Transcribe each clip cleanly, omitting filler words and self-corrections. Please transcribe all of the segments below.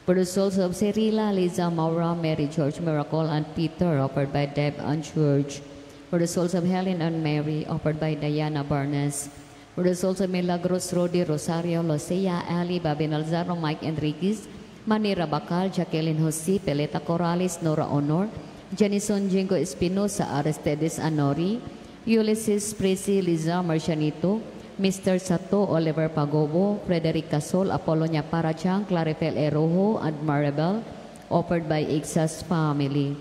For the souls of Cyrilla, Liza, Maura, Mary, George, Miracle, and Peter, offered by Deb and George. For the souls of Helen and Mary, offered by Diana Barnes. For the souls of Milagros, Rodi, Rosario, Lucia, Ali, Babin Alzaro, Mike Enriquez, Manny Rabacal, Jacqueline Jose, Peleta Corrales, Nora Honor, Janison Jingo Espinosa, Aristides Anori, Ulysses Presi, Liza Marcianito, Mr. Sato, Oliver Pagobo, Frederic Casol, Apollonia Parachang, Clarifel Erojo, and Maribel, offered by Ixas family.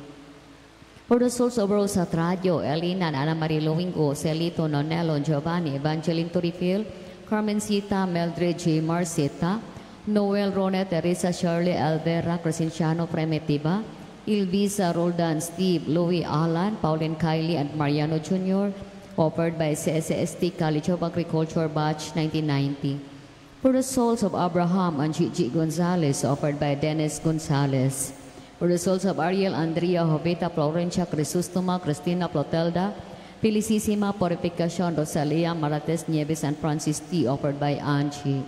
For the souls of Rosa Tradio, Elena, and Ana Marie Luingo, Celito, Nonelo, Giovanni, Evangeline Turifil, Carmencita, Mildred J. Marceta, Noel Rone, Teresa Shirley Alvera, Crescenciano Primitiva, Ilvisa Roldan, Steve, Louis Alan, Pauline Kylie, and Mariano Jr., offered by CSST College of Agriculture Batch 1990. For the souls of Abraham and Gigi Gonzalez, offered by Dennis Gonzalez. For the souls of Ariel, Andrea, Jovita, Florencia, Crisostoma, Cristina, Plotelda, Felicissima, Purificacion, Rosalia, Marates, Nieves, and Francis T., offered by Angie.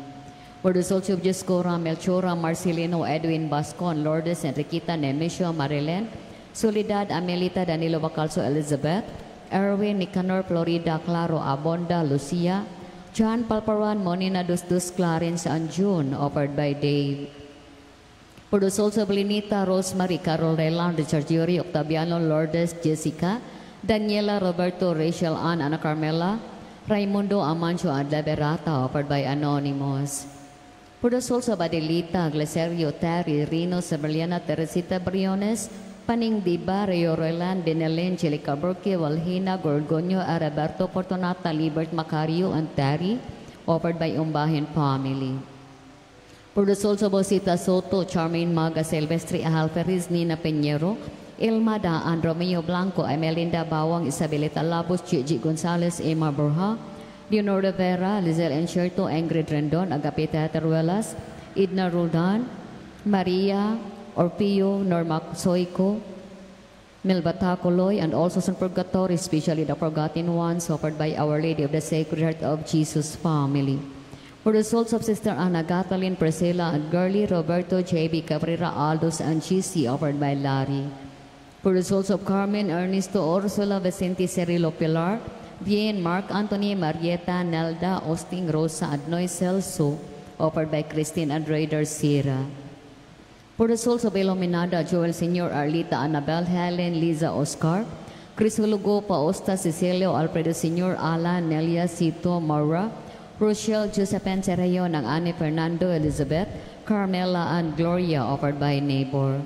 For the souls of Jescora, Melchora, Marcelino, Edwin Bascon, Lourdes, Enriquita, Nemesio, Marilyn, Soledad, Amelita, Danilo Bacalso, Elizabeth, Erwin, Nicanor, Florida, Claro, Abonda, Lucia, John Palparan, Monina Dusdus, Clarence, and June, offered by Dave. For the souls of Lenita, Rosemary, Carol Relan, Richard Yuri, Octaviano, Lourdes, Jessica, Daniela, Roberto, Rachel, Ann, Ana Carmela, Raimundo, Amancio, and Liberata, offered by Anonymous. For the souls of Adelita, Glacerio, Terry, Rino, Severiana, Teresita Briones, Paning Diba, Rio Roland, Benelen, Angelica Burke, Walhina, Gorgonio, Araberto, Fortunata, Libert, Macario, and Terry, offered by Umbahin family. For the souls of Osita Soto, Charmaine Maga, Silvestre Alferez, Nina Peñero, Ilma Daan, Romeo Blanco, Emelinda Bawang, Isabelita Labos, Gigi Gonzalez, Emma Borja, Leonor Rivera, Lizelle Encherto, Ingrid Rendon, Agapita Teruelas, Idna Roldan, Maria Orpio, Norma Soico, Melba Tacoloy, and also in purgatory, especially the forgotten ones, offered by Our Lady of the Sacred Heart of Jesus family. For the souls of Sister Anna Gatalin, Priscilla, and Girlie, Roberto, J.B. Cabrera, Aldous, and GC, offered by Larry. For the souls of Carmen, Ernesto, Ursula, Vicente, Cirilo, Pilar, Bien, Mark, Anthony, Marietta, Nelda, Austin, Rosa, and Noy Celso, offered by Christine and Raider Sira. For the souls of Iluminada, Joel Senior, Arlita, Annabel, Helen, Liza, Oscar, Chris Hulugo, Paosta, Cecilio, Alfredo Senior, Alan, Nelia, Sito, Maura, Rochelle, Josephine Serayon, ang Anne Fernando, Elizabeth, Carmela, and Gloria, offered by neighbor.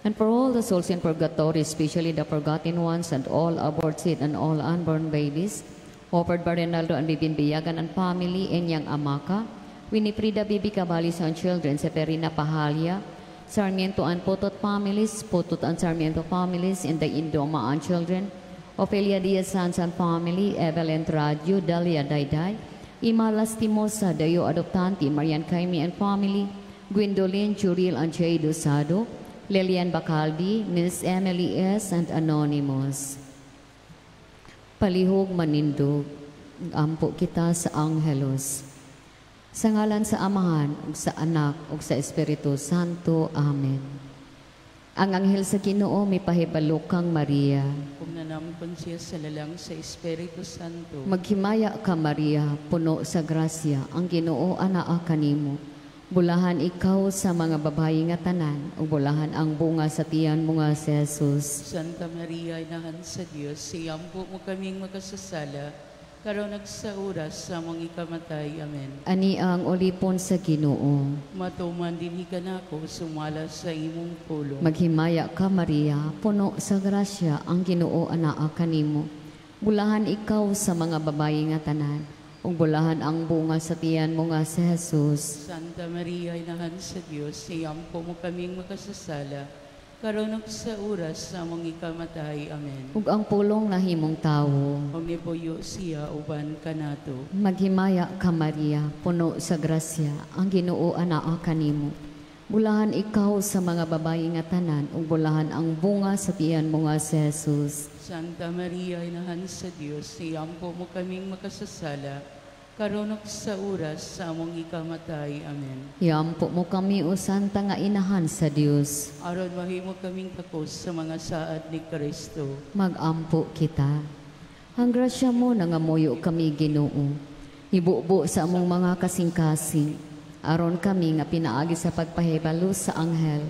And for all the souls in purgatory, especially the forgotten ones and all aborted and all unborn babies, offered by Ronaldo and Bibin Biyagan and family, Enyang Amaka, Winifrida Bibi Cabalis and children, Severina Pahalia, Sarmiento and Potot families, Potot and Sarmiento families, and the Indoma and children, Ophelia Diaz Sons and family, Evelyn Tradio, Delia Dayday, Ima Lastimosa, Dayo Adoptanti, Marian Kaimi and family, Gwendolyn, Juril and Jay Dosado, Lilian Bacaldi, Miss Emily S. and Anonymous. Palihog manindog, ampo kita sa Angelus. Sa ngalan sa Amahan, ug sa Anak, ug sa Espiritu Santo. Amen. Ang anghel sa Ginoo mipahibalo kang Maria. Ug nanamkon siya sa lalang sa Espiritu Santo. Maghimaya ka, Maria, puno sa grasya, ang Ginoo anaa kanimo. Bulahan ikaw sa mga babayi nga tanan, ug bulahan ang bunga sa tiyan mo nga si Jesus. Santa Maria, Inahan sa Dios, iampo mo kaming makasasala, karon ug sa oras sa among ikamatay. Amen. Ani ang ulipon sa Ginoo. Matuman dinhi kanako sumala sa imong pulong. Maghimaya ka, Maria, puno sa grasya, ang Ginoo anaa kanimo. Bulahan ikaw sa mga babayi nga tanan, ug bulahan ang bunga sa tiyan mo nga si Jesus. Santa Maria, Inahan sa Dios, iampo mo kaming makasasala, karon ug sa oras sa among ikamatay. Amen. Ug ang pulong nahimong tawo. Ug nipuyo siya uban kanato. Maghimaya ka, Maria, puno sa grasya, ang Ginoo anaa kanimo. Bulahan ikaw sa mga babayi nga tanan, ug bulahan ang bunga sa tiyan mo nga si Jesus. Santa Maria, Inahan sa Dios, iampo mo kaming makasasala, Karon ug sa oras sa among ikamatay. Amen. Iampo mo kami, O Santa nga Inahan sa Dios. Aron mahimo kaming takos sa mga saad ni Kristo. Magampo kita. Ang grasya mo nangamuyo kami, Ginoo. Ibubo sa among mga kasing-kasing. Aron kami nga pinaagi sa pagpahibalo sa anghel,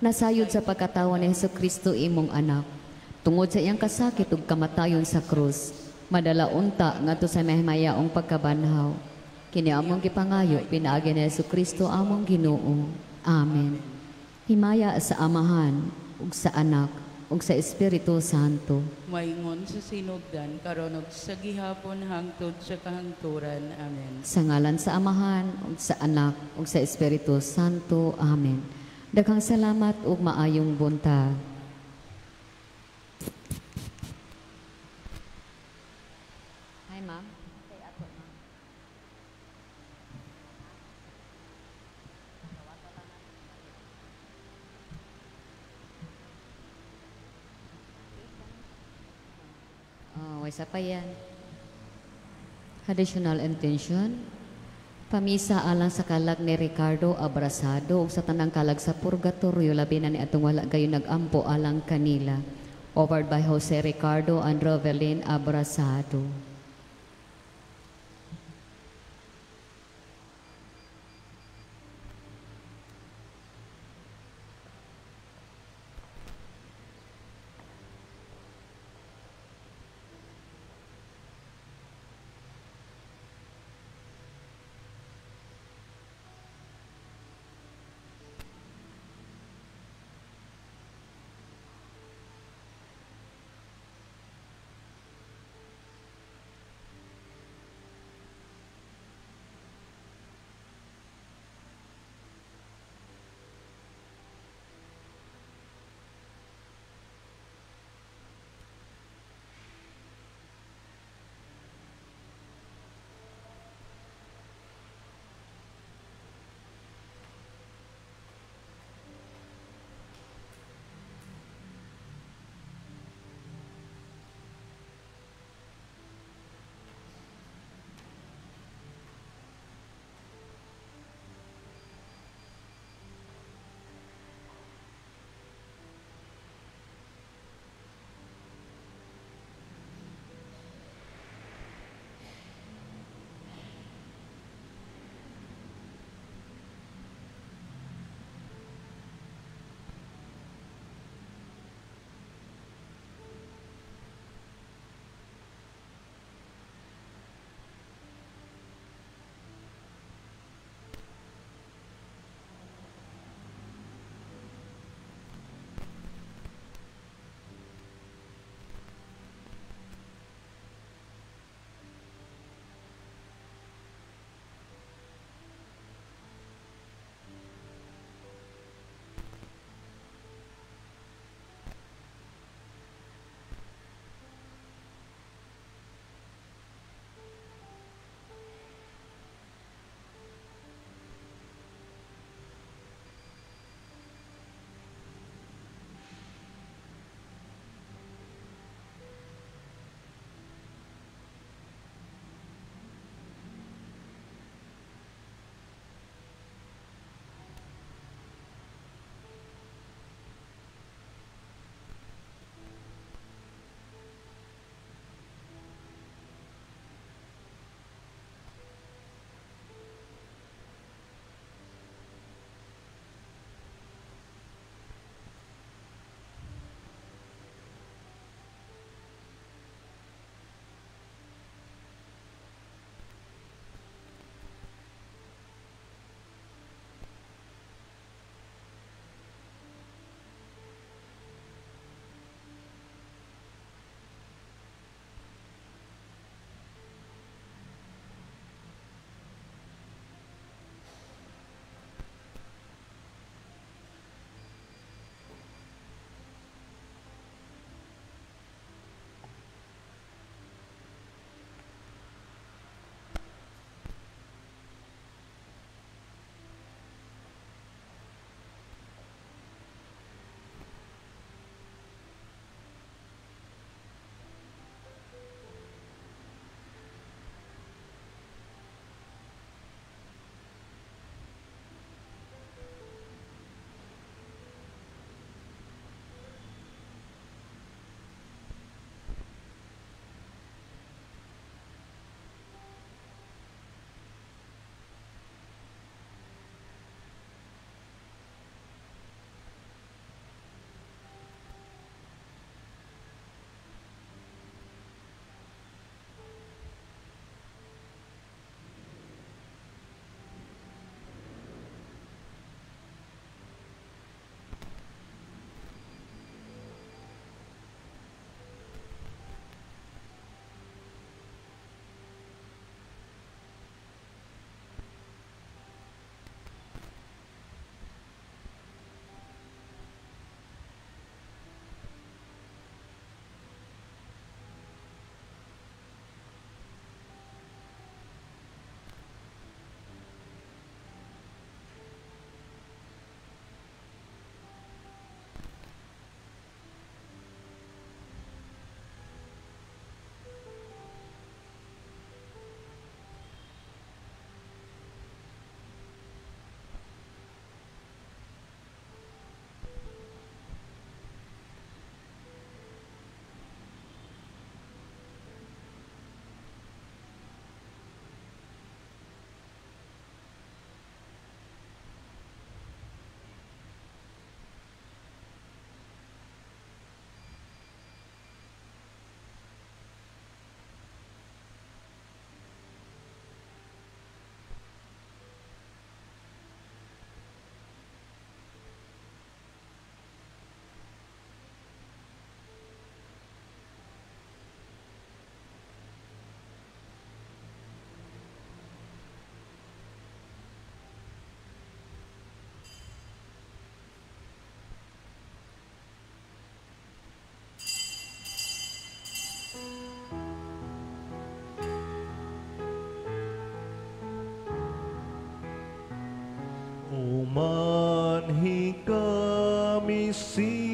nasayod sa pagkatawa ni Hesukristo imong anak. Tungod sa iyang kasakit ug kamatayon sa krus, madala unta ngadto sa mahimayaong pagkabanhaw. Kini among gipangayo pinaagi ni Hesukristo among Ginoo. Amen. Himaya sa Amahan ug sa Anak ug sa Espiritu Santo. Maingon sa sinugdan karon ug sa gihapon hangtod sa kahangturan. Amen. Sa ngalan sa Amahan ug sa Anak ug sa Espiritu Santo. Amen. Daghang salamat ug maayong buntag. Hi, ma'am. Oh, isa pa yan. Additional intention. Pamisa alang sa kalag ni Ricardo Abrasado ug sa tanang kalag sa purgatorio, labi na ni atong wala gayon nagampo alang kanila. Offered by Jose Ricardo and Rovelyn Abrasado. Mesiyas,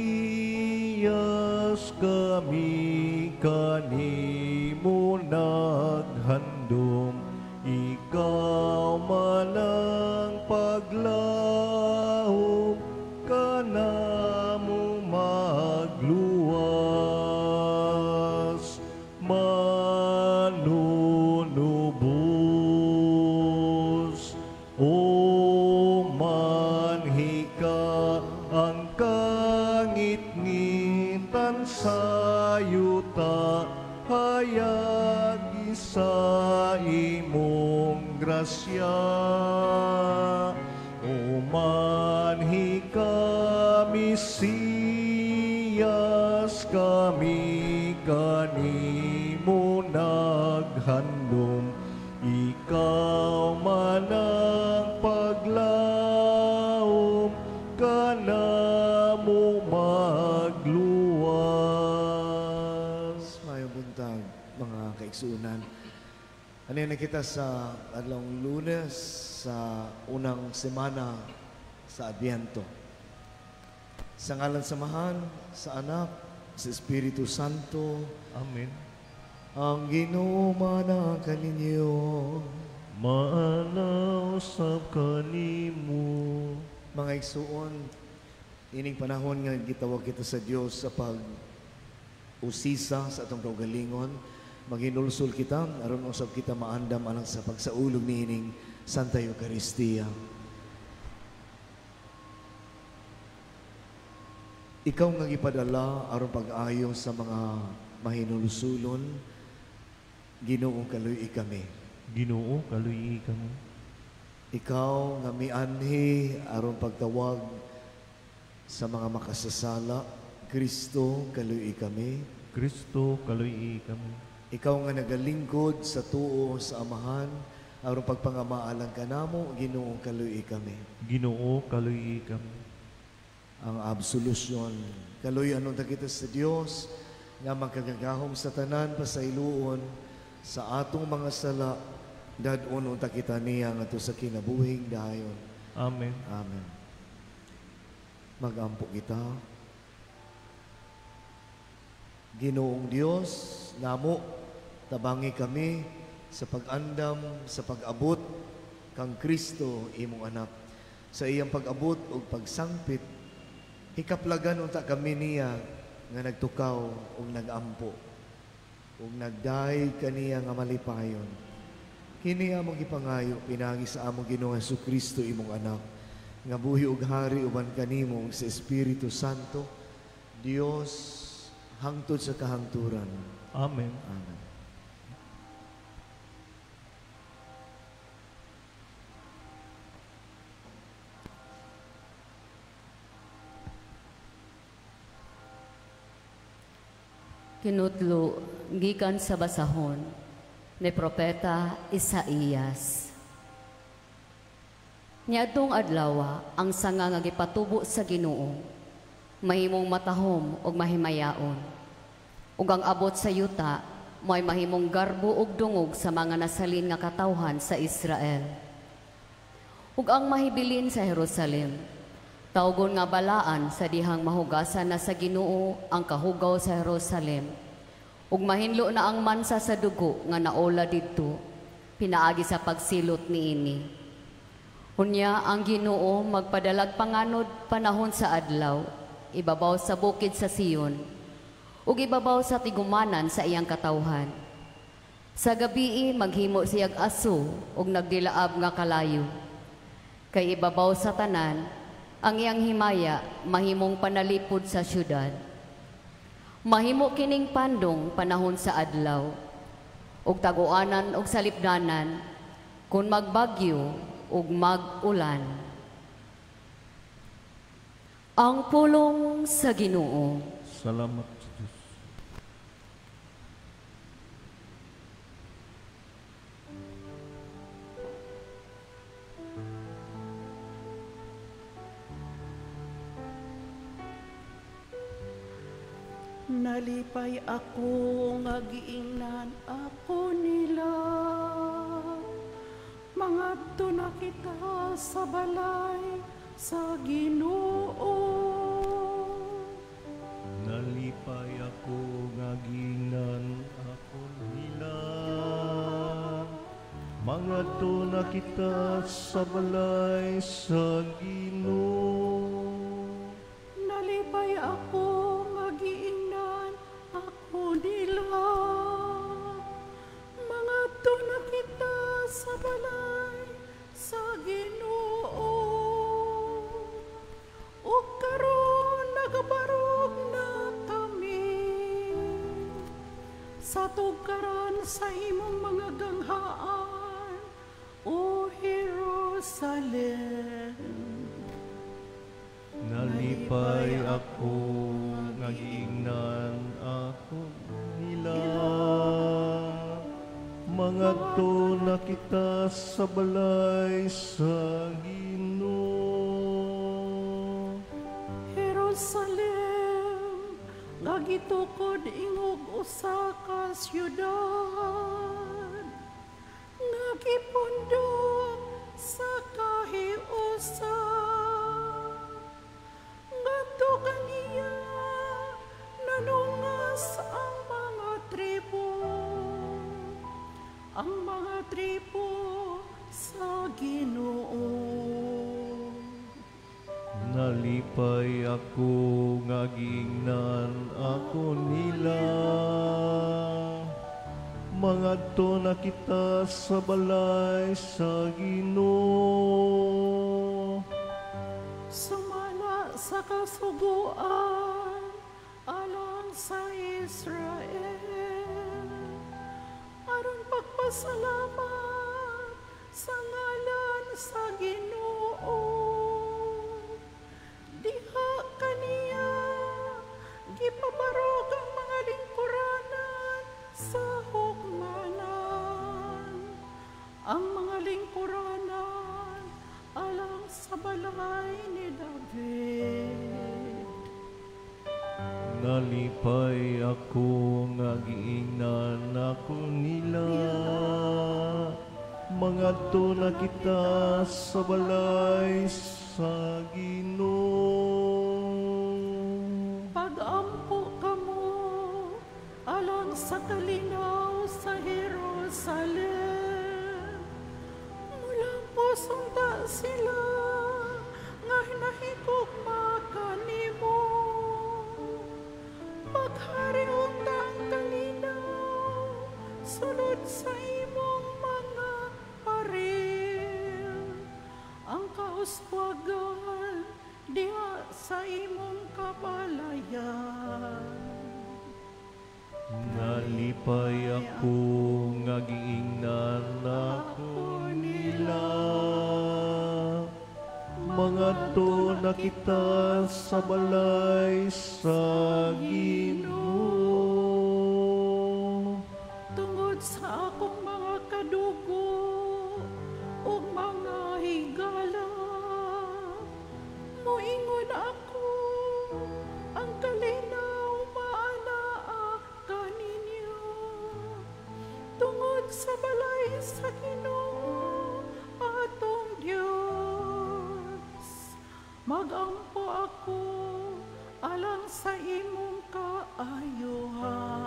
kami kanimo naghandom, ikaw man ang paglahom, kanamo magluwas. Manunubos, o manhika ang kangitngitan sa yuta, hayag sa imong grasya. O manhika, Mesiyas, kami kanimo naghandom, ikaw man ang paglahom, kanamo magluwas. Mayong buntag, mga kaigsuonan. Ano na kita sa adlawng Lunes sa unang semana sa Adbyento. Sa ngalan sa Amahan, sa Anak, sa Espiritu Santo. Amen. Ang Ginoo maana kaninyo. Maana usab kanimo. Mga igsuon, ining panahon nga gitawag kita sa Dios sa pag usisa sa atong kaugalingon, maghinulsol kita aron usab kita maandam alang sa pagsaulog niining Santa Eucharistia. Ikaw nga gipadala aron pag-ayo sa mga mahinulsulon, Ginoo, kaluy-i kami. Ginoo, kaluy-i kami. Ikaw nga mianhi aron pagtawag sa mga makasasala, Kristo, kaluy-i kami. Kristo, kaluy-i kami. Ikaw nga nagalingkod sa tuo sa Amahan aron pagpangamaalang kanamo, Ginoo, kaluy-i kami. Ginoo, kaluy-i kami. Ang absolusyon, kaluy-an unta kita sa Dios nga magkagagahom sa tanan, pasayloon sa atong mga sala, dad-on unta kita niya ngadto sa kinabuhing dayon. Amen. Amen. Magampo kita. Ginoong Dios, namo, tabangi kami sa pag-andam, sa pag-abot kang Kristo imong anak. Sa iyang pag-abot ug pagsangpit, hikaplagan unta kami niya nga nagtukaw ug nagampo ug nagdayeg kaniya nga malipayon. Kini among gipangayo pinaagi sa among Ginoong Hesukristo imong anak, nga buhi ug hari uban kanimo ug sa Espiritu Santo, Dios hangtod sa kahangturan. Amen. Amen. Kinutlo gikan sa basahon ni Propeta Isaías. Niadtong adlaw ang sanga nga gipatubo sa Ginoo mahimong matahom ug mahimayaon. Ug ang abot sa yuta mo'y mahimong garbo ug dungog sa mga nasalin nga katawhan sa Israel. Ug ang mahibilin sa Jerusalem, tawgon nga balaan sa dihang mahugasan na sa Ginoo ang kahugaw sa Jerusalem. Ug mahinlo na ang mansa sa dugo nga naola didto, pinaagi sa pagsilot niini. Unya ang Ginoo magpadalag panganod panahon sa adlaw, ibabaw sa bukid sa Sion, ug ibabaw sa tigumanan sa iyang katawhan. Sa gabii maghimo siyag aso ug nagdilaab nga kalayo. Kay ibabaw sa tanan, ang iyang himaya mahimong panalipod sa syudad. Mahimo kining pandong panahon sa adlaw, ug taguanan ug salipdanan, kun magbagyo ug mag-ulan. Ang pulong sa Ginoo. Salamat sa Diyos. Nalipay ako nga giingnan ako nila. Mangadto na kita sa balay sa Ginoo. Mangadto na kita sa balay sa Ginoo. Nalipay ako nga giingnan ako nila. Mangadto na kita sa balay sa Ginoo. Ug karon nagabarog na kami sa tugkaran sa imong mga ganghaan, O Jerusalem. Nalipay ako nga giingnan ako nila. Mangadto na kita sa balay sa Ginoo. Jerusalem, nga gitukod ingog usa ka syudad, nga gipundok sa kahiusan. Ngadto kaniya nanungas ang mga tribo, ang mga tribo sa Ginoo. Nalipay ako nga giingnan ako nila. Mangadto na kita sa balay sa Ginoo. Sumala sa kasuguan alang sa Israel, aron pagpasalamat sa ngalan sa Ginoo. Diha kaniya gipabarog ang mga lingkuranan sa hukmanan, ang mga lingkuranan alang sa balay ni David. Nalipay ako nga giingnan ako nila. Mangadto na kita sa balay sa Ginoo. Pag-ampo kamo alang sa kalinaw sa Jerusalem. Mulampos unta sila nga nahigugma kanimo. Maghari unta ang kalinaw sulod sa imong mga paril. Ang kauswagan diha sa imong kabalayan. Nalipay ako nga giingnan ako nila. Mangadto na kita sa balay sa Ginoo. Tungod sa akong mga kadugo ug mga higala, moingon ako, ang kalinaw maanaa kaninyo. Tungod sa balay sa Ginoo atong Dios, magampo ako alang sa imong kaayuhan.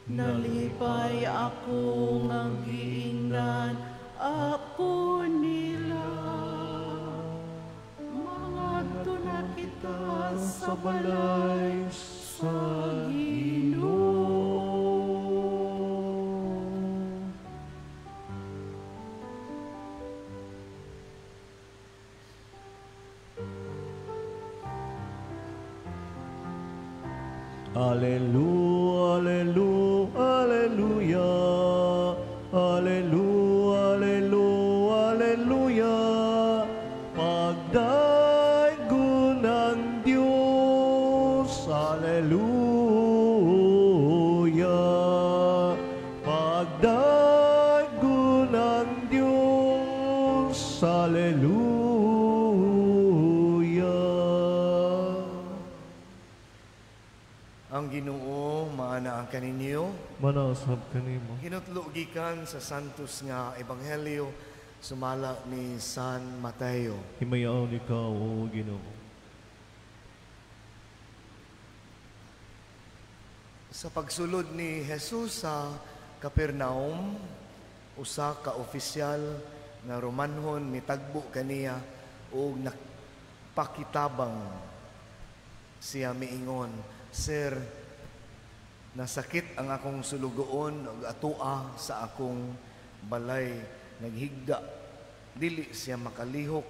Nalipay ako nga giingnan ako nila. Mangadto na kita sa balay sa Ginoo. Alleluia, alleluia, alleluia, alleluia, alleluia, alleluia. Pagdaygon ang Diyos, alleluia. Pagdaygon ang Diyos, alleluia. Ang Ginoo maana ang kaninyo. Manausab kanimo. Hinutlo gikan sa Santos nga Ebanghelyo sumala ni San Mateo. Himayaon ikaw, O Ginoo. Sa pagsulod ni Jesus sa Capernaum, Usa ka opisyal nga Romanhon mitagbo kaniya ug nagpakitabang siya, miingon, "Sir, nasakit ang akong sulugoon ug atoa sa akong balay naghigda, dili siya makalihok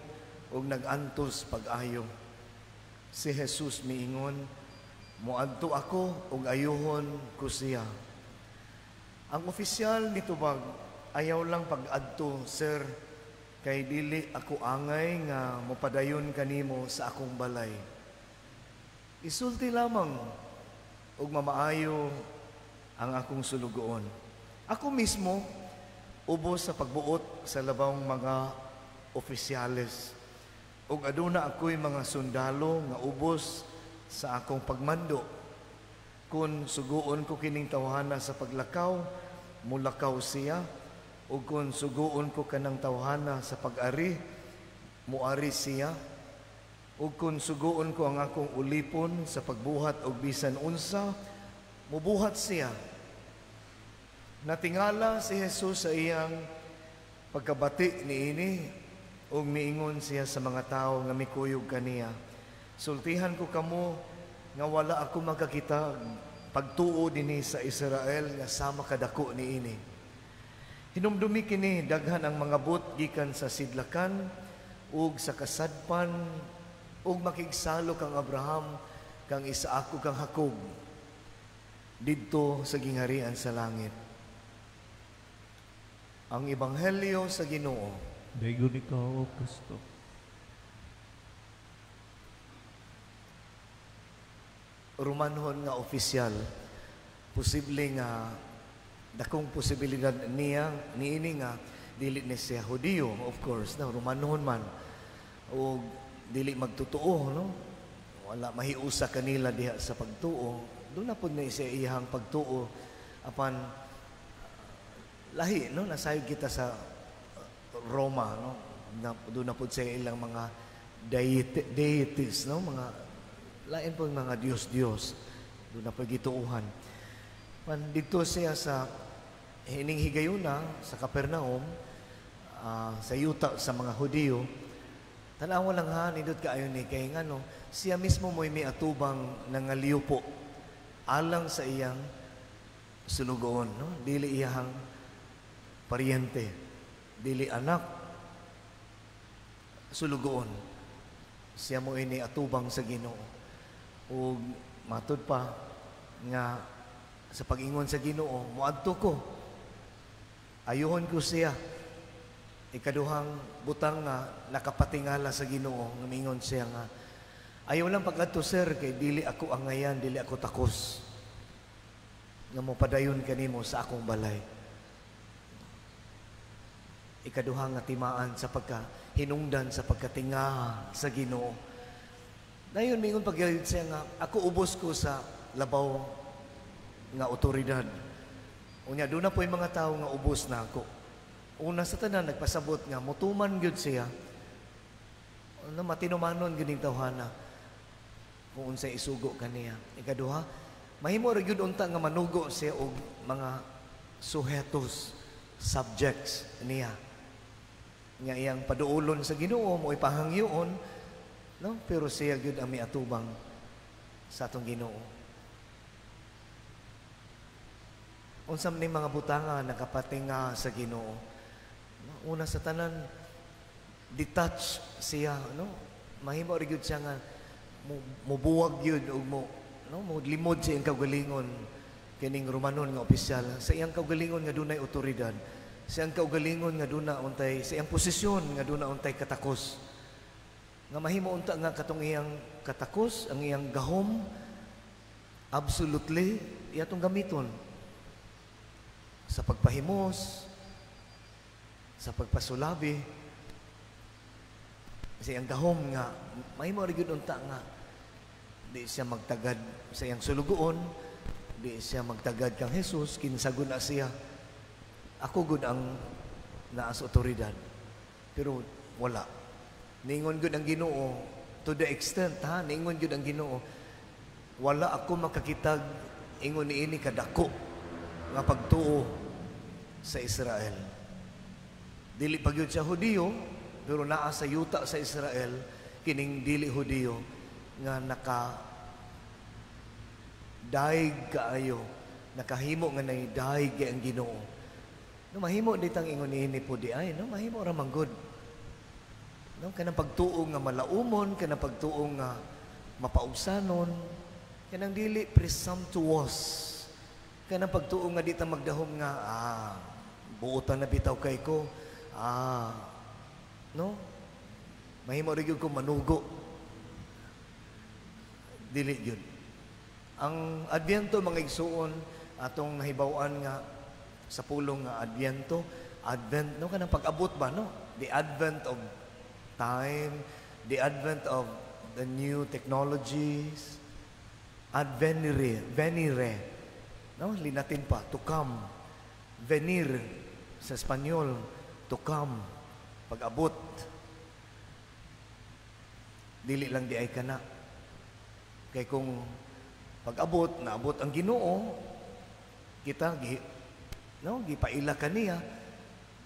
ug nagantos pag-ayo." Si Jesus miingon, "Moadto ako ug ayuhon ko siya." Ang opisyal nitubag, "Ayaw lang pag-adto, sir, kay dili ako angay nga mopadayon kanimo sa akong balay. Isulti lamang ug mamaayo ang akong sulugoon. Ako mismo ubos sa pagbuot sa labawng mga opisyales ug aduna ako'y mga sundalo nga ubos sa akong pagmando. Kung suguon ko kining tawhana sa paglakaw, mulakaw siya, ug kung suguon ko kanang tawhana sa pag-ari, muari siya. Ug kung suguon ko ang akong ulipon sa pagbuhat og bisan unsa, mubuhat siya." Natingala si Jesus sa iyang pagkabati niini ug miingon siya sa mga tawo nga mikuyog kaniya, "Sultihan ko kamo nga wala ako makakita pagtuo dinhi sa Israel nga sama kadako niini. Hinumdumi kini, daghan ang mga but gikan sa sidlakan ug sa kasadpan ug makigsalo kang Abraham, kang Isaac ug kang Jacob didto sa gingharian sa langit." Ang Ebanghelyo sa Ginoo. Daygon ikaw, O Kristo. Romanhon nga opisyal, posible nga dakong posibilidad niya niini nga dili ni siya Hudiyo, of course, no, Romanhon man o dili magtotoo, no, wala mahiusa kanila diha sa pagtuo. Doon na pud na siya iyang pagtuo, apan lahi, no, nasayod kita sa Roma, no, na, doon na pud siya ilang mga deities, no, mga lain po mga Diyos-Diyos, doon na po gituuhan. Pan dito siya sa hining higayuna sa Capernaum, sa yuta sa mga Hudiyo. Tanawa lang ha, nindot kaayo ni kay ngano, siya mismo mo'y miatubang nangaliupo alang sa iyang sulugoon, no? Dili iyang paryente, dili anak, sulugoon. Siya mo ini atubang sa Ginoo. Ug matud pa nga sa pag-ingon sa Ginoo, moadto ko, ayuhon ko siya. Ikaduhang butang nga nakapatingala sa Ginoo, nga mingon siya nga, "Ayaw lang pag-adto, sir, kay dili ako angayan, dili ako takos nga mopadayon kanimo sa akong balay." Ikaduhang nga timaan sa pagkahinungdan, sa pagkatinga sa Ginoo. Dayon mingon pag siya nga, "Ako ubos ko sa labaw nga otoridad. Unya doon na po yung mga tao nga ubos na ako." Una sa tanan, nagpasabot nga mutuman gyud siya. Ano, matinumanon gyud ning tawhana kung unsay isugo kaniya. Ikaduha, mahimo ra gyud unta nga manugo siya og mga suhetos, subjects niya. Nga iyang paduolon sa Ginoo, mo ipahangyoon, no? Pero siya gyud ang miatubang sa atong Ginoo. Unsa man ning mga butanga nakapatinga sa Ginoo? Una sa tanan, detach siya, no? Mahimo ra gyud siya nga mubuwag gyud og mo, no, molimod sa iyang kaugalingon kining Romanon nga opisyal, sa iyang kaugalingon nga dunay otoridad, sa iyang kaugalingon nga duna untay, sa iyang posisyon nga duna untay katakos. Nga mahimo unta nga katong iyang katakos, ang iyang gahom, absolutely iyatong gamiton sa pagpahimos, sa pagpasulabi, sa iyang gahom nga mahimo ra gyud unta nga di siya magtagad sa iyang sulugoon, di siya magtagad kang Jesus, kinsagon na siya. Ako gud ang naa sa otoridad. Pero wala. Ningon gud ang Ginoo to the extent, ha, ningon gud ang Ginoo, wala ako makakitag ingon niini kadako nga pagtuo sa Israel. Dili pa gyud siya Hudiyo, pero naa sa yuta sa Israel kining dili Hudiyo nga naka daig kaayo, nakahimo nga naidaig kay ang Ginoo. No, mahimo ditang ingon niini po di ay, no, mahimo ra man gud. No, kanang pagtuo nga malaumon, kanang pagtuo nga mapaugsanon, kanang dili presumptuous, kanang pagtuo nga di ta magdahom nga buotan na bitaw kay ko, no, mahimo ra gyud ko manugo. Dili gyud. Ang Adbyento, mga igsuon, atong nahibaw-an nga sa pulong nga Adbyento, Advent, no, kanang pag-abot ba, no? The advent of time, the advent of the new technologies, advenire, venire, no, linatin pa, to come, venir sa Espanyol, to come, pag-abot. Dili lang di ay kana. Kay kung pag-abot, naabot ang Ginoo, kita no, gipaila kaniya.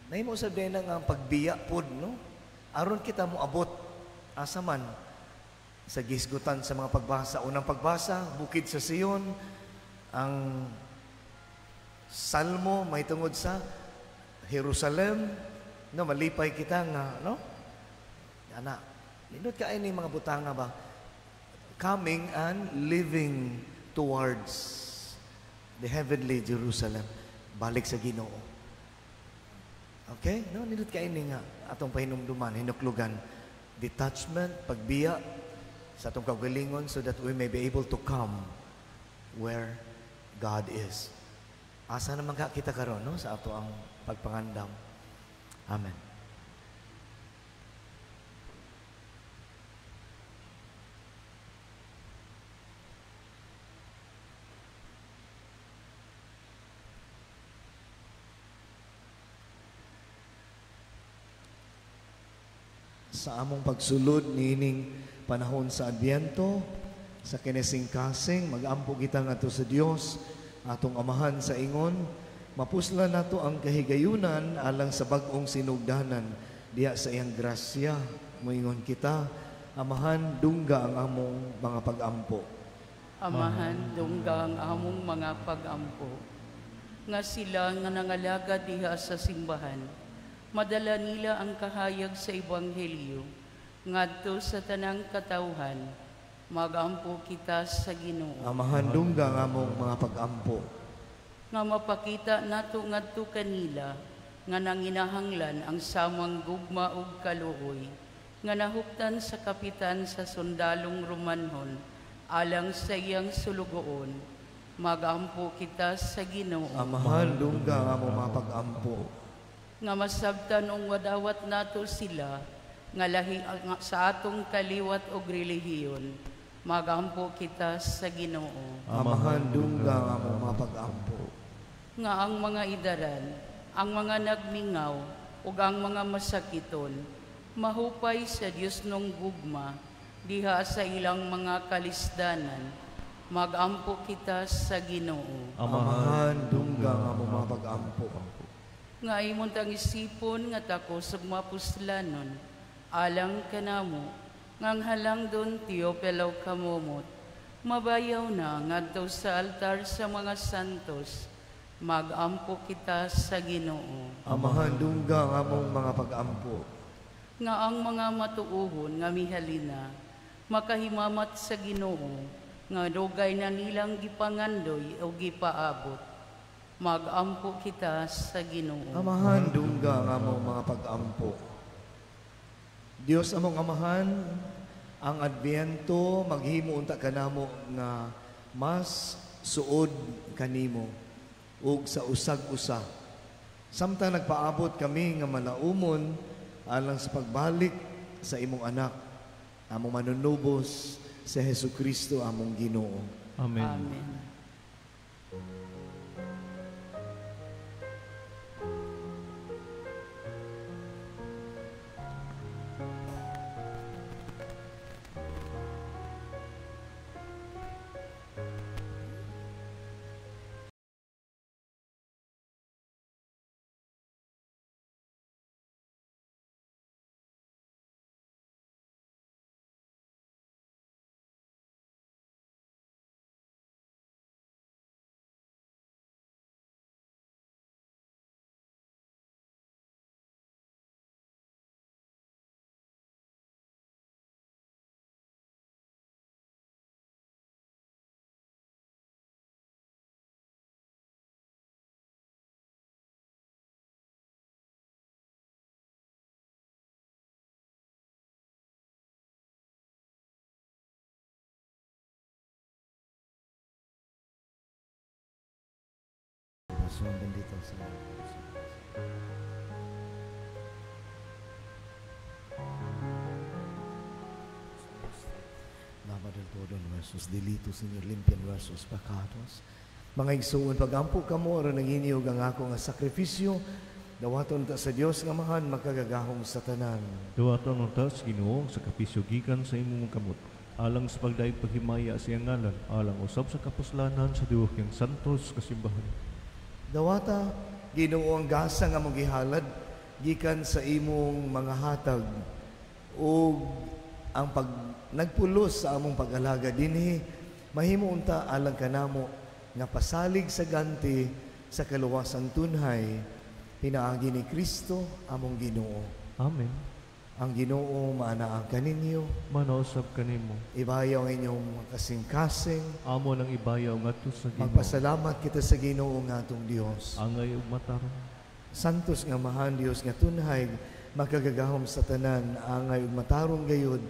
Nahimo sa dena nga ang pagbiya pod, no? Aron kita moabot asa man sa gisgutan sa mga pagbasa. Unang pagbasa, bukid sa Sion, ang Salmo may tungod sa Jerusalem, no, malipay kita nga, no? Ana, nindot kaay ni mga butanga ba? Coming and living towards the heavenly Jerusalem. Balik sa Ginoo. Okay? No, nindot kaay ni nga atong pahinumduman, hinuklugan, detachment, pagbiya sa atong kaugalingon so that we may be able to come where God is. Asa naman ka kita karon, no, sa ato ang pagpangandam. Amen. Sa among pagsulod niining panahon sa Adbyento, sa kinesing-kasing, mag-ampo kita ngadto sa Dios, atong Amahan sa ingon, mapuslan nato ang kahigayunan alang sa bag-ong sinugdanan diha sa iyang grasya. Moingon kita, Amahan, dungga ang among mga pag-ampo. Amahan, dungga ang among mga pag-ampo. Nga sila nga nangalaga diha sa simbahan, madala nila ang kahayag sa Ebanghelyo ngadto sa tanang katawhan. Magampo kita sa Ginoo. Amahan, dungga ang among mga pag-ampo. Nga mapakita nato ngadto kanila nga nanginahanglan ang samang gugma ug kaluoy nga nahuptan sa kapitan sa sundalong Romanhon alang sa iyang sulugoon. Magampo kita sa Ginoo. Amahan, dungga ang among mga pag-ampo. Nga masabtan ug wadawat nato sila nga lahi sa atong kaliwat og relihiyon. Magampo kita sa Ginoo. Amahan, dungga ang among mga pag-ampo. Nga ang mga idaran, ang mga nagmingaw ug ang mga masakiton mahupay sa Dios nung gugma diha sa ilang mga kalisdanan. Magampo kita sa Ginoo. Amahan, dungga ang among mga pag-ampo. Nga imong tangisipon nga takos ug mapuslanon alang kanamo ngang halangdon Teopelo kamomot mabayaw na ngadto sa altar sa mga santos. Magampo kita sa Ginoo. Amahan, dungga ang among mga pag-ampo. Nga ang mga matuohon nga mihalina makahimamat sa Ginoo nga dugay na nilang gipangandoy o gipaabot. Magampo kita sa Ginoo. Amahan, dungga ang among mga pag-ampo. Dios among Amahan, ang Adbyento maghimo unta kanamo nga mas suod kanimo ug sa usag-usa. Samtang nagpaabot kami nga malaumon alang sa pagbalik sa imong anak, among manunubos sa Hesukristo among Ginoo. Amen. Amen. Juan bendito, Señor. Lava del todo nuestros delitos, Señor, limpia nuestros pecados. Mga igsuon, pagampo kamo aron nanginiyog ang ako nga sakripisyo, dawaton ta sa Dios nga Amahan makagagahom sa tanan. Dawaton unta sa Ginoo ang sakripisyo gikan sa imong kamot, alang sa pagdayeg paghimaya sa iyang ngalan, alang usab sa kapuslanan sa tibuok niyang santos kasimbahan. Dawata Ginoo ang gasa nga among gihalad gikan sa imong mga hatag ug ang pag nagpulos sa among pag-alaga dinhi mahimo unta alang kanamo nga pasalig sa ganti sa kaluwasang tunhay pinaagi ni Kristo among Ginoo. Amen. Ang Ginoo maanaa kaninyo, manausab kanimo. Ibayaw ang inyong kasing-kasing. Amo nang ibayaw ngadto sa Ginoo. Magpasalamat kita sa Ginoo nga atong Dios. Angay ug matarong. Santos nga Amahan Dios nga tunhay makagagahom sa tanan, angay ug matarong gayud.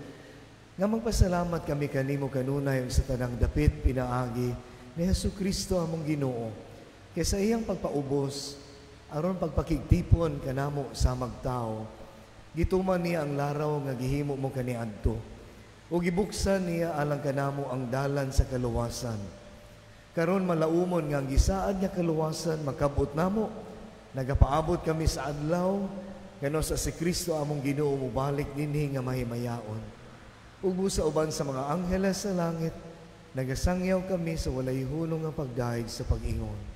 Nga magpasalamat kami kanimo kanunay ug sa tanang dapit pinaagi ni Hesukristo among Ginoo. Kay sa iyang pagpaubos aron pagpakigtipon kanamo sa magtao, gituman niya ang laraw nga gihimo mo kaniadto, ug gibuksan niya alang kanamo ang dalan sa kaluwasan. Karon malaumon nga ang gisaad nga kaluwasan makabot namo. Nagapaabot kami sa adlaw kano sa si Kristo among Ginoo mobalik dinhi nga mahimayaon. Ug busa uban sa mga angheles sa langit, nagasangyaw kami sa walay hulong nga pagdayeg sa pag-ingon.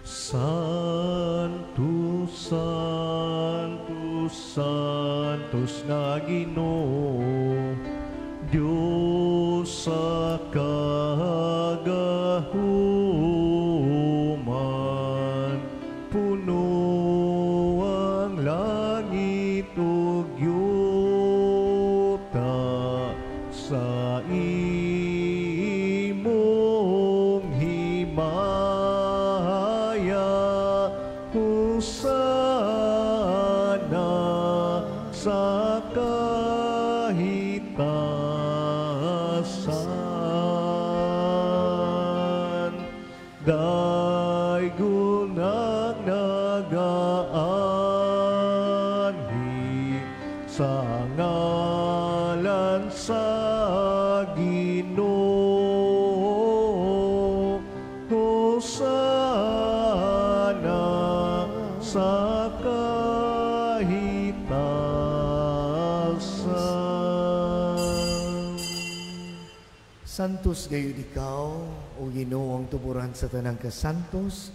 Santo, Santo, Santos nga Ginoo, Dios sa kagahuman, puno ang langit ug yuta sa imong himaya. Hosana sa kahitasan. Daygon ang nagaanhi sa ngalan sa Ginoo. Hosana sa kahitasan. Santos gayud ikaw, o Ginoo, ang tuburan sa tanang kasantos.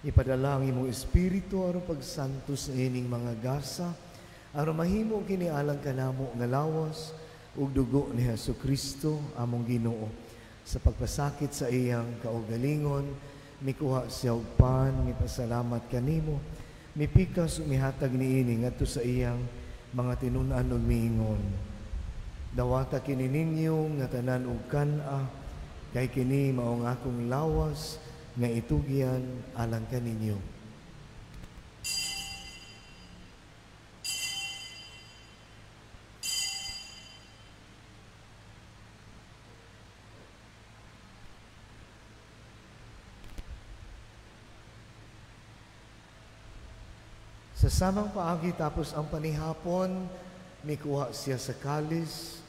Ipadala ang imong espiritu aron pagsantos ining mga gasa, aron mahimo kini alang kanamo nga lawas ug dugo ni Hesukristo among Ginoo. Sa pagpasakit sa iyang kaugalingon, mikuha siya og pan, mipasalamat kanimo, mipikas ug mihatag niini ngadto sa iyang mga tinun-an ug miingon. Dawata kini ninyo nga tanan og kan-a, kay kini mao ang akong lawas nga itugyan alang kaninyo. Sa samang paagi tapos ang panihapon, mikuha siya sa kalis,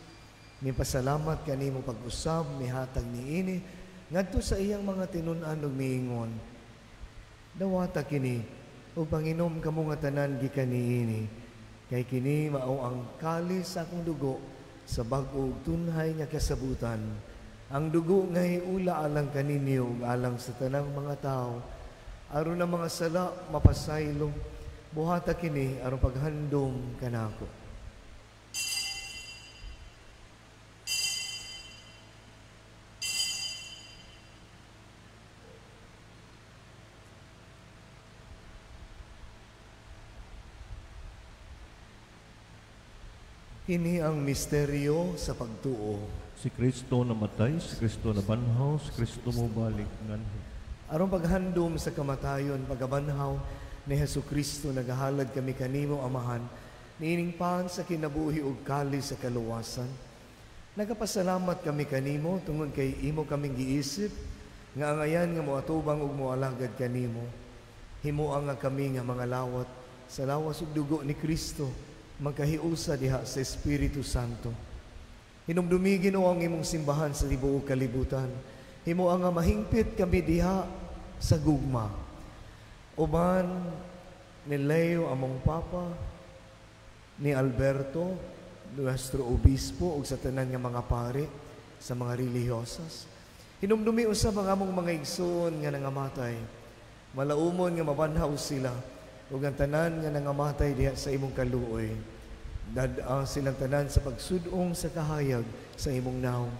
mipasalamat kanimo pag-usab, mihatag niini ngadto sa iyang mga tinun-an ug miingon. Dawata kini ug panginom kamo nga tanan gikan niini, kay kini mao ang kalis sa akong dugo sa bag-o ug tunhay nga kasabutan. Ang dugo nga hiula alang kaninyo ug alang sa tanang mga tawo, aron ang mga sala mapasaylo. Buhata kini aron paghandom kanako. Kini ang misteryo sa pagtuo. Si Kristo namatay, si Kristo nabanhaw, si Kristo mobalik nganhi. Aron paghandom sa kamatayon, pagabanhaw ni Hesukristo, nagahalad kami kanimo, Amahan, Niining pan sa kinabuhi ug kalis sa kaluwasan. Nagapasalamat kami kanimo tungod kay imo kaming giisip nga angayan nga moatubang ug moalagad kanimo. Himoa nga kami nga mga lawat sa lawas ug dugo ni Kristo magkahiusa diha sa Espiritu Santo. Hinumdumi Ginoo ang imong simbahan sa tibuok kalibutan. Himoa nga mahingpit kami diha sa gugma. Uban ni Leo among Papa, ni Alberto, nuestro obispo, ug sa tanan nga mga pare, sa mga relihiyosas. Hinumdumi usab ang among mga igsoon nga nangamatay. Malaumon nga mabanhaw sila, ug ang tanan nga nangamatay diha sa imong kaluoy. Dad-a silang tanan sa pagsudong sa kahayag sa imong nawong.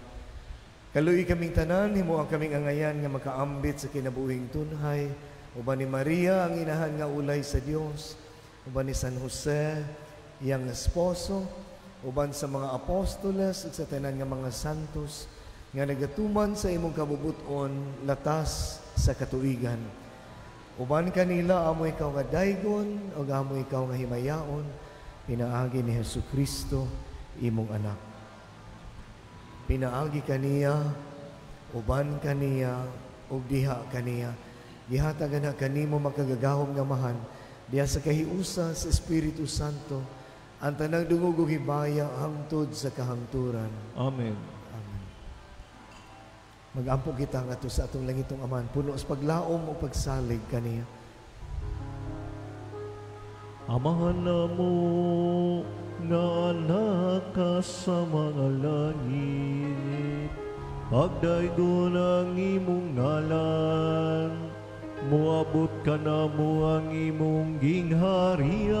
Kaluoy kaming tanan, himoa kaming angayan nga makaambit sa kinabuhing tunhay, uban ni Maria ang inahan nga ulay sa Dios, uban ni San Jose, iyang esposo, uban sa mga apostoles ug sa tanan nga mga santos nga nagatuman sa imong kabubut-on latas sa katuigan. Uban kanila amo ikaw nga daygon ug amo ikaw nga himayaon, pinaagi ni Hesukristo imong anak. Pinaagi kaniya, uban kaniya, ug diha kaniya. Gihatag na kanimo makagagahom nga amahan, diha sa kahiusa sa Espiritu Santo, ang tanang dungog ug himaya hangtod sa kahangturan. Amen. Amen. Magampo kita ngadto sa atong langitong Amahan, puno sa paglaom ug pagsalig kaniya. Amahan namo nga naka sa mga langit, pagdaygon ang imong ngalan, moabot ka namo ang imong gingharian,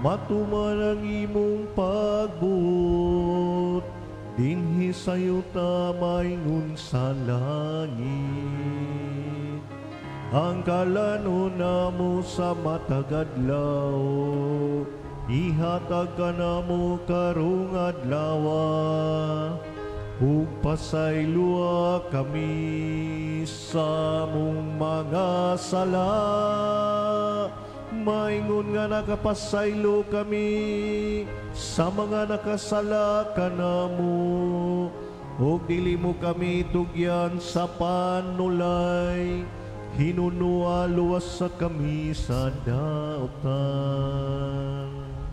matuman ang imong pagbuot, dinhi sa yuta maingon sa langit. Ang kalanon namo sa matag adlaw, ihatag ka namo karong adlawa, ug pasayloa kami sa among mga sala, maingon nga nakapasaylo kami sa mga nakasala kanamo, ug dili mo kami tugyan sa panulay, hinunua luwas sa kami sa dautan.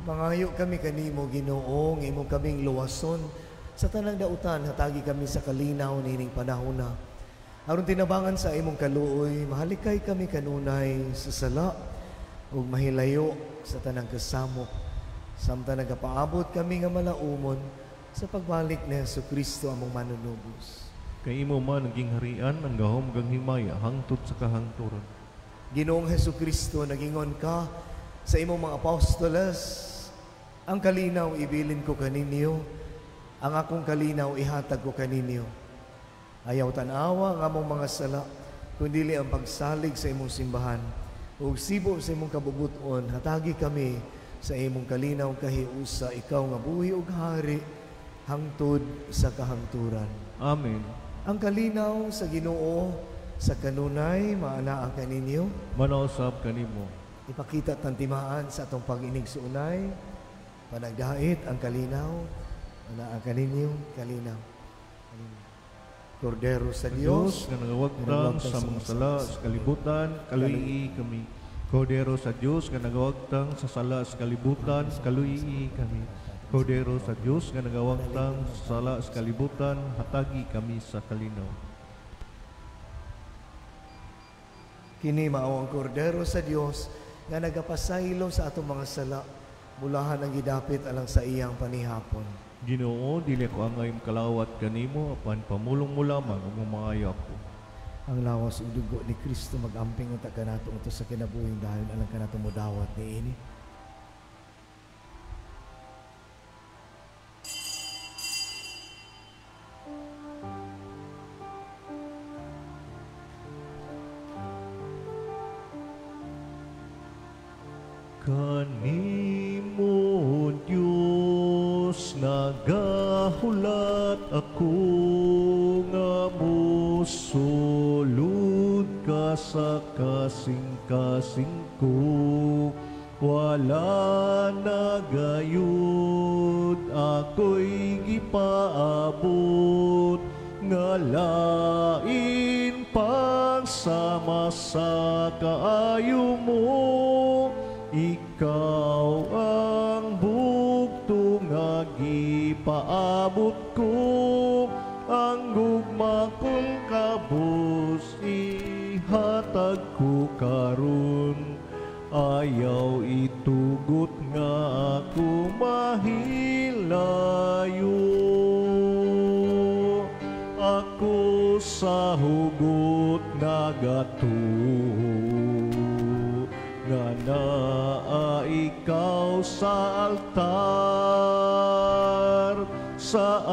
Mangayo kami kanimo Ginoo, nga imong kaming luwason sa tanang dautan, hatagi kami sa kalinaw niining panahona. Aron tinabangan sa imong kaluoy, mahalikay kami kanunay sa sala ug mahilayo sa tanang kasamok. Samtang nagapaabot kami nga malaumon sa pagbalik ni Hesukristo among manunubos. Kay imo man ang gingharian, ang gahom kang himaya hangtod sa kahangturan. Ginoong Hesukristo, nagingon ka sa imong mga apostoles, ang kalinaw ibilin ko kaninyo, ang akong kalinaw ihatag ko kaninyo. Ayaw tan-awa ang among mga sala, kundili ang pagsalig sa imong simbahan. Ug sibo sa imong kabubuton, hatagi kami sa imong kalinaw kahiusa, ikaw nga buhi ug hari hangtod sa kahangturan. Amen. Ang kalinaw sa Ginoo sa kanunay maanaa kaninyo, manausab kanimo. Ipakita tantimaan sa atong pag-inig suunay, panagdait ang kalinaw, maanaa kaninyo, kalinaw. Kordero sa Dios nga nagawagtang sa mga sala sa kalibutan, kaluyi kami. Kordero sa Dios nga nagawagtang sa sala sa kalibutan, kaluyi kami. Kordero sa Dios nga nagawagtang sa sala sa kalibutan, hatagi kami sa kalinaw. Kini mao ang kordero sa Dios nga nagapasaylo sa atong mga sala, mulahan ang gidapit alang sa iyang panihapon. Ginoo, dili ko angay kalawat kanimo, apan pamulong mo lamang ug maayo ako. Ang lawas ug dugo ni Kristo magamping unta kanato ngadto sa kinabuhing dayon alang kanato modawat niini. Kanimo, Diyos, nagahulat ako nga mosulod ka sa kasing-kasing ko. Wala na gayud ako'y gipaabot nga lain pang sama sa kaayo mo. Ikaw ang bugto nga gipaabot ko, ang gugma kong kabus ihatag ko karon. Ayaw itugot nga ako mahilayo. Ako sa hugot nagatuo nga naa ikaw sa altar. Sa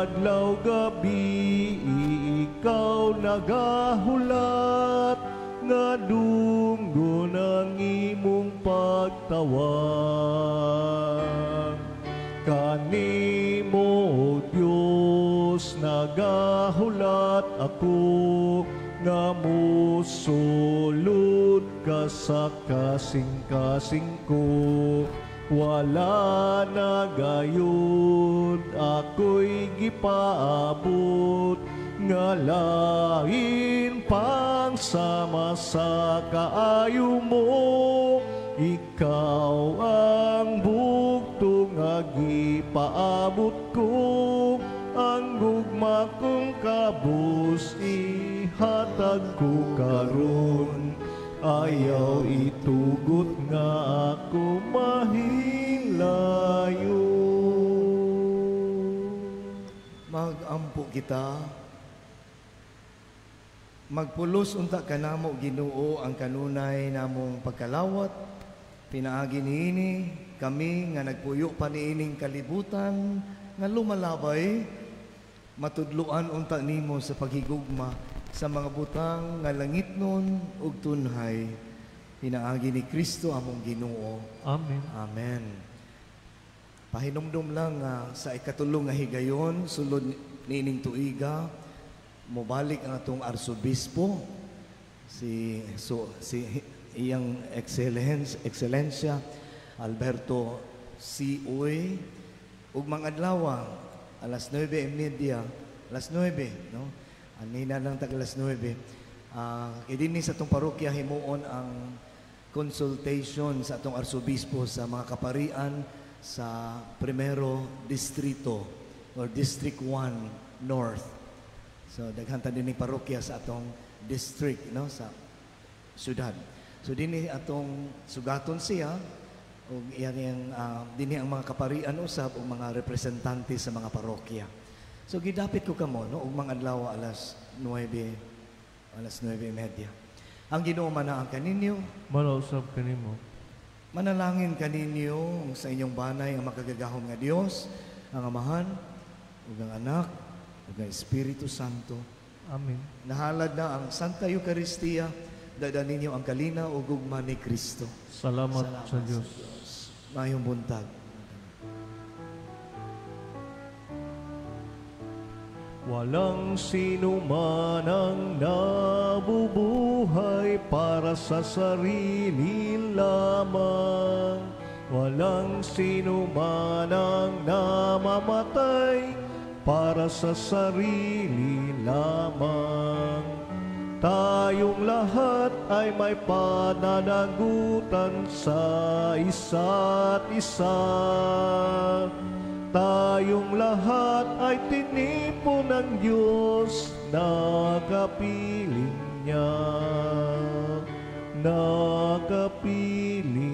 adlaw gabi ikaw nagahulat nga dunggo ng imong pagtawag. Kanimo, O Diyos, nagahulat ako nga musulod ka sa kasing-kasing ko. Wala na gayud ako'y gipaabot nga lain pang sama sa kaayo mo. Ikaw ang bugto nga gipaabot ko, ang gugma kong kabus ihatag ko karon. Ayaw itugot nga ako mahilayo. Magampo kita. Magpulos unta kanamo Ginoo ang kanunay namong pagkalawat. Pinaagi niini kami nga nagpuyo pa niining kalibutan nga lumalabay, matudloan unta nimo sa paghigugma sa mga butang nga langitnon ug tunhay. Pinaagi ni Kristo among Ginoo. Amen. Amen. Pahinumdum lang sa ikatulong nga higayon sulod niining tuiga, mobalik ang atong arsobispo si iyang Excelensya Alberto C. Uy ug mga adlaw alas 9:30, alas 9, no? Anina lang tag alas 9. Kay dinhi sa atong parokya himuon ang consultation sa atong arsobispo sa mga kaparian sa Primero Distrito or District 1 North. So daghan ta dinhi parokya sa atong district, no, sa syudad. So dinhi atong sugaton siya ug iyang dinhi ang mga kaparian usab ug mga representante sa mga parokya. So gidapit ko kamo, no, ug mga adlaw alas 9, alas 9:30. Ang Ginoo manaang kaninyo, manausab kanimo. Manalangin kaninyo sa inyong banay ang makagagahom nga Dios, ang Amahan ug ang Anak ug ang Espiritu Santo. Amen. Nahalad na ang Santa Eucharistia, dada ninyo ang kalina ug gugma ni Kristo. Salamat sa Dios. Maayong buntag. Walang sino man ang nabubuhay para sa sarili lamang. Walang sino man ang namamatay para sa sarili lamang. Tayong lahat ay may pananagutan sa isa't isa. Tayong lahat ay tinipo ng Diyos na kapiling niya, na kapiling